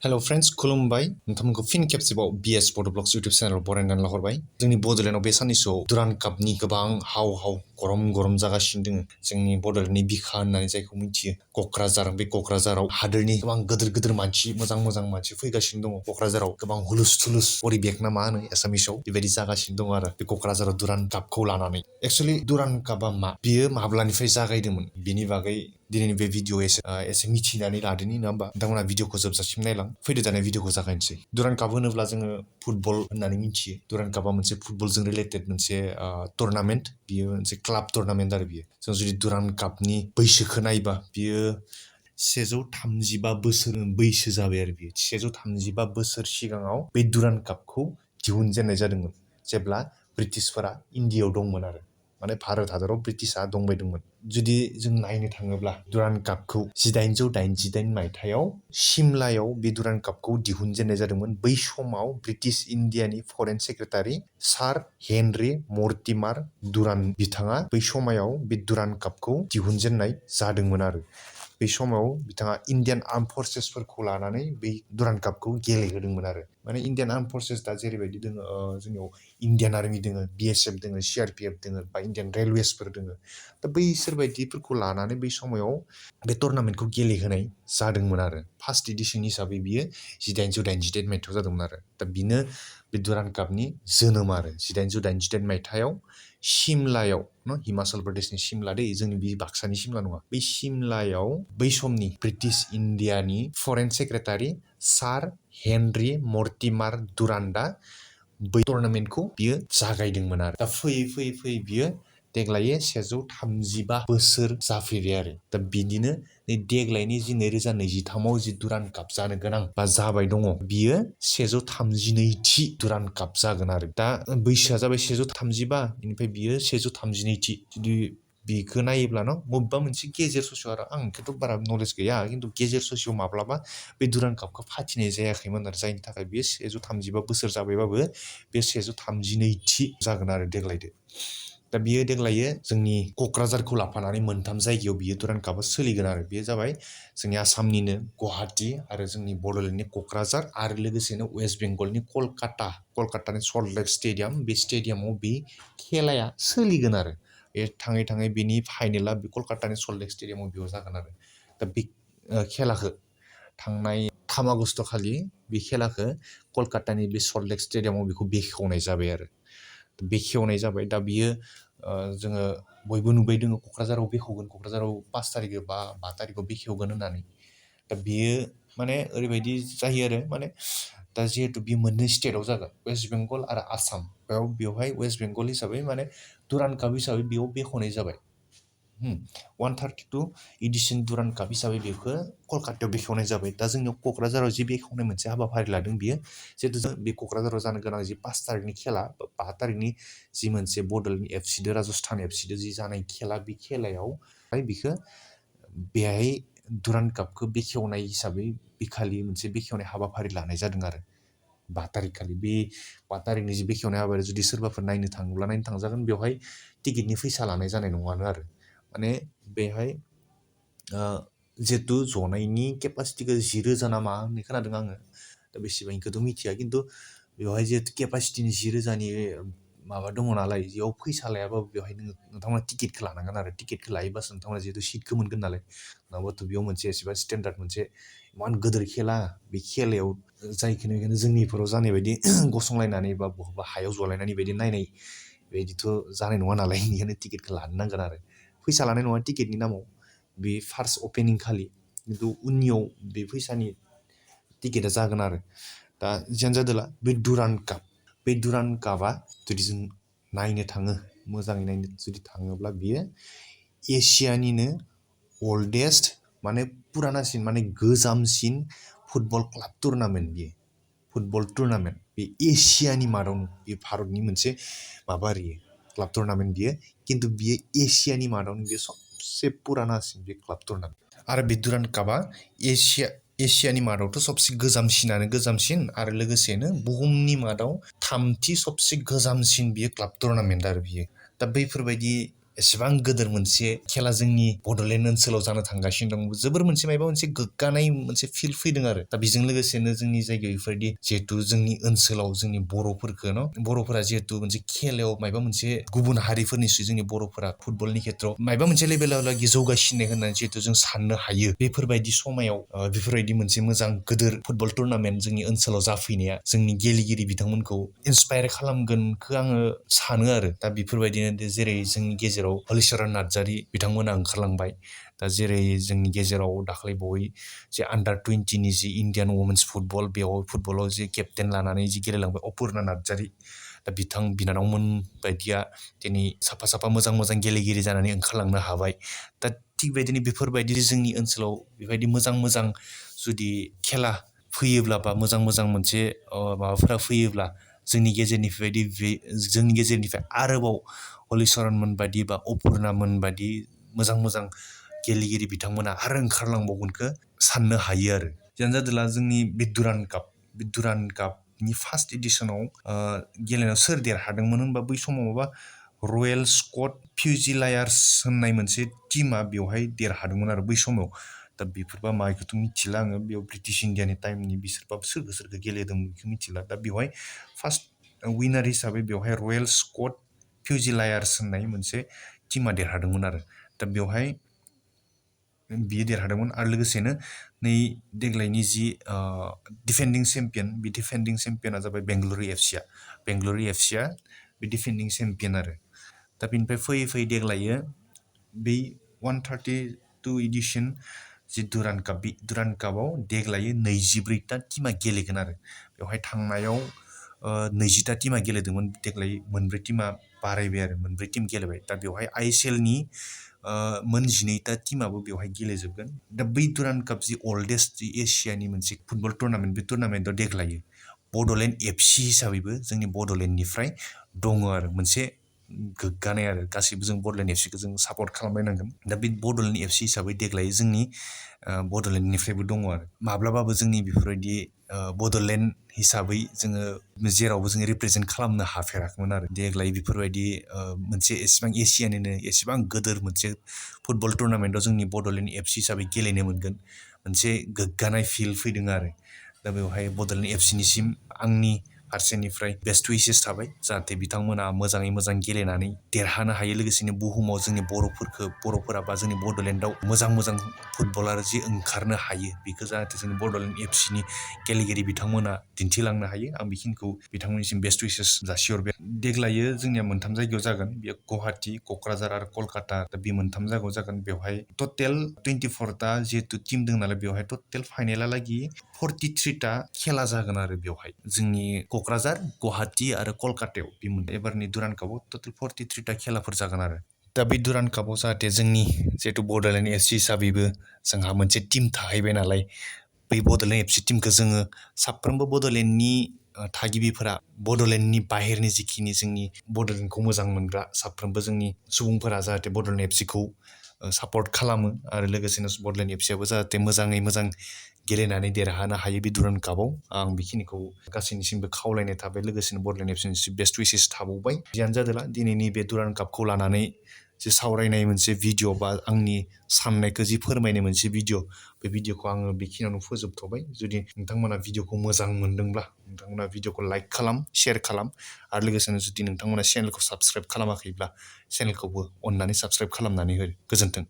hello friends खुलुमबाय नोंथांमोनखौ फिन खेबसेबाव बिएस बड' ब्लग्स इउटिउब चेनेलाव बरायनानै लाहरबाय जोंनि बड'लेण्डआव बे साननैसोआव दुरान्ड कापनि गोबां हाव गरम जागासिनो दङ जोंनि बड'लेण्डनि बिखा होननानै जायखौ मिथियो क'क्राझार बे क'क्राझाराव हादोरनि गोबां गिदिर मानसि मोजां मानसि फैगासिनो दङ क'क्राझाराव गोबां हुलुस थुलुस परिबेक ना मा होनो एसामिसाव बेबायदि जागासिनो दङ आरो बे क'क्राझाराव दुरान्ड कापखौ लानानै एक्चुअली दुरान्ड कापा मा बियो माब्लानिफ्राय जागायदोंमोन बिनि बागै दिनैनि बे भिडिअ एसे मिथिनानै लादोनि नङा होमबा नोंथांमोना भिडिअखौ जोबजासिम नायलां फैदो दाना भिडिअखौ जागायनोसै दुरान्ड काप होनोब्ला जोङो फुटबल होननानै मिथियो दुरान्ड कापा मोनसे फुटबलजों रिलेटेड मोनसे टुर्नामेन्ट बियो मोनसे क्लाब टुर्नामेन्ट आरो बियो जों जुदि दुरान्ड कापनि बैसोखौ नायबा बियो 135 बोसोर बैसो जाबाय आरो बियो 135 बोसोर सिगाङाव बे दुरान्ड कापखौ दिहुनजेननाय जादोंमोन जेब्ला ब्रिटिशफोरा इन्डियायाव दंमोन आरो माने भारत हादराव ब्रिटिशआ दंबायदोंमोन जुदि जों नायनो थाङोब्ला दुरान्ड कापखौ 1888 मायथाइयाव सिमलायाव बे दुरान्ड कापखौ दिहुनजेननाय जादोंमोन बै समाव ब्रिटिश इन्डियानि फरेन सेक्रेटारि सार हेनरी मर्टिमार दुरान्ड बिथाङा बै समाव बे दुरान्ड कापखौ दिहुनजेननाय जादोंमोन आरो बै समाव बिथाङा इन्डियान आर्म फर्सेसफोरखौ लानानै बै दुरान्ड कापखौ गेलेहोदोंमोन आरो माने इन्डियान आर्म फर्सेस दा जेरैबायदि दङ जोंनियाव इन्डियान आर्मि दङ बिएसएफ दङ सिआरपिएफ दङ बा इन्डियान रेलवेसफोर दङ दा बैसोर बायदिफोरखौ लानानै बै समाव बे टुर्नामेन्टखौ गेलेहोनाय जादोंमोन आरो फार्स्ट एडिशन हिसाबै बियो 1888 मायथाइयाव जादोंमोन आरो दा बिनो बे दुरान्ड कापनि जोनोम आरो 1888 मायथाइयाव सिमलायाव हिमाचल प्रदेशनि सिमला दै जोंनि बे बाक्सानि सिमला नङा बै सिमलायाव बै समनि ब्रिटिश इन्डियानि फरेन सेक्रेटारि सार हेनरी मर्टिमार दुरान्डआ बै टुर्नामेन्टखौ बियो जागायदोंमोन आरो दा फैयै बियो देग्लायै 135 बोसोर जाफैबाय आरो दा बिदिनो देग्लायनि 2023आव जि दुरान्ड काप जानो गोनां बा जाबाय दङ बियो 132थि दुरान्ड काप जागोन आरो दा बैसोआ जाबाय 135 बेनिफ्राय बियो 132थि जुदि बेखौ नायोब्ला बबेबा मोनसे गेजेर ससेयाव आरो आंखौथ' बारा नलेज गैया खिन्थु गेजेर ससेयाव माब्लाबा बे दुरान्ड कापखौ फाथिनाय जायाखैमोन आरो जायनि थाखाय बेयो 135 बोसोर जाबायबाबो बे 132थि जागोन आरो देग्लायदो दा बियो देग्लायो जोंनि क'क्राझारखौ लाफानानै मोनथाम जायगायाव बियो दुरान्ड कापआ सोलिगोन आरो बेयो जाबाय जोंनि आसामनिनो गुवाहाटि आरो जोंनि बड'लेण्डनि क'क्राझार आरो लोगोसेनो वेस्ट बेंगलनि कलकातानि सल्ट लेक स्टेडियाम बे स्टेडियामाव बे खेलाया सोलिगोन आरो बे थाङै बेनि फाइनेला बे कलकातानि सल्ट लेक स्टेडियामाव बेयाव जागोन आरो दा बे खेलाखौ थांनाय 3 आगस्ट खालि बे खेलाखौ कलकातानि बे सल्ट लेक स्टेडियामाव बेखौ बेखेवनाय जाबाय आरो बेखेवनाय जाबाय दा बियो जोङो बयबो नुबाय दङ क'क्राझाराव बेखेवगोन क'क्राझाराव 5 तारिख बा 5 तारिखआव बेखेवगोन होननानै दा बियो माने ओरैबायदि जायो आरो माने दा जिहेतु बियो मोननै स्टेटआव जागोन वेस्ट बेंगल आरो आसाम बेवहाय वेस्ट बेंगल हिसाबै माने दुरान्ड काप हिसाबै बेयाव बेखेवनाय जाबाय 132 एडिशन दुरान्ड काप हिसाबै बेखौ कलकातायाव बेखेवनाय जाबाय दा जोंनियाव क'क्राझाराव जि बेखेवनाय मोनसे हाबाफारि लादों बियो जिहेतु जों बे क'क्राझाराव जानो गोनां जि 5 तारिखनि खेला 5 तारिखनि जि मोनसे बड'लेण्ड एफसिदो राजस्थान एफसिदो जि जानाय खेला बे खेलायाव बिखौ बेहाय दुरान्ड कापखौ बेखेवनाय हिसाबै बिखालि मोनसे बेखेवनाय हाबाफारि लानाय जादों आरो 5 तारिख खालि बे 5 तारिखनि जि बेखेवनाय हाबाफारि जुदि सोरबाफोर नायनो थाङोब्ला नायनो थांजागोन बेवहाय टिकेटनि फैसा लानाय जानाय नङानो आरो माने बेहाय जिहेतु जनायनि केपासिटिखौ 10,000 ना मा होननाय खोनादों आङो दा बेसेबांखौथ' मिथिया खिन्थु बेवहाय जिहेतु केपासिटिनि 10,000नि माबा दङ नालाय बेयाव फैसा लायाबाबो बेवहाय नोंथांमोना टिकेटखौ लानांगोन आरो टिकेटखौ लायोबासो नोंथांमोना जिहेतु सिटखौ मोनगोन नालाय नङाबाथ' बेयाव मोनसे एसेबां स्टेन्डार्ड मोनसे इमान गिदिर खेला बे खेलायाव जायखौनो जोंनिफोराव जानाय बायदि गसंलायनानै बा बहाबा हायाव जलायनानै बायदि नायनाय बेबायदिथ' जानाय नङा नालाय बेनिखायनो टिकेटखौ लानो नांगोन आरो फैसा लानाय नङा टिकेटनि नामाव बे फार्स्ट अपेनिं खालि खिन्थु उननियाव बे फैसानि टिकेटआ जागोन आरो दा जियानो जादोला बे दुरान्ड कापआ जुदि जों नायनो थाङो मोजाङै नायनो जुदि थाङोब्ला बियो एसियानिनो ओल्डेस्ट माने पुरानासिन माने गोजामसिन फुटबल क्लाब टुर्नामेन्ट बियो फुटबल टुर्नामेन्ट बे एसियानि मादावनो बे भारतनि मोनसे माबा आरो क्लाब टुर्नामेन्ट बियो खिन्थु बियो एसियानि मादावनो बे सबसे पुरानासिन बे क्लाब टुर्नामेन्ट आरो बे दुरान्ड कापआ एसियानि मादावथ' सबसे गोजामसिन आरो लोगोसेनो बुहुमनि मादाव 3थि सबसे गोजामसिन बियो क्लाब टुर्नामेन्ट आरो बियो दा बैफोरबायदि एसेबां गोदोर मोनसे खेला जोंनि बड'लेण्ड ओनसोलाव जानो थांगासिनो दं जोबोर मोनसे माबा मोनसे गोग्गानाय मोनसे फिल फैदों आरो दा बेजों लोगोसेनो जोंनि जायगायाव बेफोरबायदि जिहेथु जोंनि ओनसोलाव जोंनि बर'फोरा जिहेतु मोनसे खेलायाव माबा मोनसे गुबुन हारिफोरनिसो जोंनि बर'फोरा फुटबलनि खेथ्रआव माबा मोनसे लेभेलावलागि जौगासिननाय होननानै जिहेतु जों साननो हायो बेफोरबायदि समायाव बेफोरबायदि मोनसे मोजां गोदोर फुटबल टुर्नामेन्ट जोंनि ओनसोलाव जाफैनाया जोंनि गेलेगिरि बिथांमोनखौ इन्सपायार खालामगोनखौ आङो सानो आरो दा बेफोरबायदिनो जेरै जोंनि गेजेराव हलिचरन नार्जारि बिथांमोना ओंखारलांबाय दा जेरै जोंनि गेजेराव दाख्लै बावै जे आन्डार-20 जि इण्डियान वमेन्स फुटबल बेयाव फुटबलाव जि केप्टेन लानानै जि गेलेलांबाय अपुर्ना नार्जारि दा बिथां बिनानावमोन बायदिया दिनै साफा साफा मोजां मोजां गेलेगिरि जानानै ओंखारलांनो हाबाय दा थिग बेबायदिनो बेफोरबायदि जोंनि ओनसोलाव बेबायदि मोजां मोजां जुदि खेला फैयोब्ला बा मोजां मोजां मोनसे माबाफोरा फैयोब्ला जोंनि गेजेरनिफ्राय आरोबाव हलिचरनमोन बायदि बा अपुर्नामोन बायदि मोजां मोजां गेलेगिरि बिथांमोना आरो ओंखारलांबावगोनखौ साननो हायो आरो जियानो जादोला जोंनि बे दुरान्ड कापनि फार्स्ट एडिसनाव गेलेनायाव सोर देरहादोंमोन होनबा बै समाव माबा रयेल स्कट फिउजिलायार्स होननाय मोनसे टिमा बेवहाय देरहादोंमोन आरो बै समाव दा बेफोरबा मायखौथ' मिथिला आङो बेयाव ब्रिटिश इण्डियानि टाइमनि बिसोरबाबो सोरखौ गेलेदोंमोन बेखौ मिथिला दा बेवहाय फार्स्ट विनार हिसाबै बेवहाय रयेल स्कट फिउजिलायार्स होननाय मोनसे टिमा देरहादोंमोन आरो दा बेवहाय बियो देरहादोंमोन आरो लोगोसेनो नै देग्लायनि जि डिफेन्डिं चेम्पियन बे डिफेन्डिं चेम्पियना जाबाय बेंगलुरु एफसिया बे डिफेन्डिं चेम्पियन आरो दा बेनिफ्राय फैयै फैयै देग्लायो बै 132 इडिसन जि दुरान्ड काप बे दुरान्ड कापाव देग्लायो 24टा टिमा गेलेगोन आरो बेवहाय थांनायाव 20टा टिमा गेलेदोंमोन देग्लाय मोनब्रै टिमा बारायबाय आरो मोनब्रै टिम गेलेबाय दा बेवहाय ISLनि मोन 12टा टिमाबो बेवहाय गेलेजोबगोन दा बै दुरान्ड काप जि अल्डेस्ट जि एसियानि मोनसे फुटबल टुर्नामेन्ट बे टुर्नामेन्टआव देग्लायो बड'लेण्ड FC हिसाबैबो जोंनि बड'लेण्डनिफ्राय दङ आरो मोनसे गोग्गानाय आरो गासैबो जों बड'लेण्ड FCखौ जों सापर्ट खालामलायनांगोन दा बे बड'लेण्ड FC हिसाबै देग्लाय जोंनि बड'लेण्डनिफ्रायबो दङ आरो माब्लाबाबो जोंनि बेफोरबायदि बड'लेण्ड हिसाबै जोङो जेरावबो जोङो रिप्रेजेन्ट खालामनो हाफेराखैमोन आरो देग्लाय बेफोरबायदि मोनसे एसेबां एसियानिनो एसेबां गोदोर मोनसे फुटबल टुर्नामेन्टआव जोंनि बड'लेण्ड FC हिसाबै गेलेनो मोनगोन मोनसे गोग्गानाय फिल फैदों आरो दा बेवहाय बड'लेण्ड FCनिसिम आंनि फारसेनिफ्राय बेस्ट उइसेस थाबाय जाहाथे बिथांमोना मोजाङै मोजां गेलेनानै देरहानो हायो लोगोसेनो बुहुमाव जोंनि बर'फोरा बा जोंनि बड'लेण्डआव मोजां मोजां फुटबलार जि ओंखारनो हायो बेखौ जाहाथे जोंनि बड'लेण्ड FCनि गेलेगिरि बिथांमोना दिन्थिलांनो हायो आं बेखिनिखौ बिथांमोननिसिम बेस्ट उइसेस जासिहरबाय देग्लायो जोंनिया मोनथाम जायगायाव जागोन बेयो गुवाहाटि क'क्राझार आरो कलकाता दा बे मोनथाम जायगायाव जागोन बेवहाय टटेल 24टा जिहेतु टिम दं नालाय बेवहाय टटेल फाइनेलहालागि 43टा खेला जागोन आरो बेवहाय जोंनि क'क्राझार गुवाहाटि आरो कलकातायाव बे एबारनि दुरान्ड कापाव टटेल 43टा खेलाफोर जागोन आरो दा बे दुरान्ड कापाव जाहाथे जोंनि जिहेतु बड'लेण्ड FC हिसाबैबो जोंहा मोनसे टिम थाहैबाय नालाय बै बड'लेण्ड FC टिमखौ जोङो साफ्रोमबो बड'लेण्डनि थागिबिफोरा बड'लेण्डनि बाहेरनि जिखिनि जोंनि बड'लेण्डखौ मोजां मोनग्रा साफ्रोमबो जोंनि सुबुंफोरा जाहाथे बड'लेण्ड FCखौ सापर्ट खालामो आरो लोगोसेनो बड'लेण्ड FCआबो जाहाथे मोजाङै मोजां गेलेनानै देरहानो हायो बे दुरान्ड कापाव आं बेखिनिखौ गासैनिसिमबो खावलायनाय थाबाय लोगोसेनो बड'लेण्ड FCनिसिम बेस्ट उइसेस थाबावबाय जियानो जादोला दिनैनि बे दुरान्ड कापखौ लानानै जे सावरायनाय मोनसे भिडिअ बा आंनि साननायखौ जि फोरमायनाय मोनसे भिडिअ बे भिडिअखौ आङो बेखिनियावनो फोजोबथ'बाय जुदि नोंथांमोना भिडिअखौ मोजां मोनदोंब्ला नोंथांमोना भिडिअखौ लाइक खालाम शेयार खालाम आरो लोगोसेनो जुदि नोंथांमोना चेनेलखौ साबस्क्राइब खालामाखैब्ला चेनेलखौबो अननानै साबस्क्राइब खालामनानै हो गोजोन्थों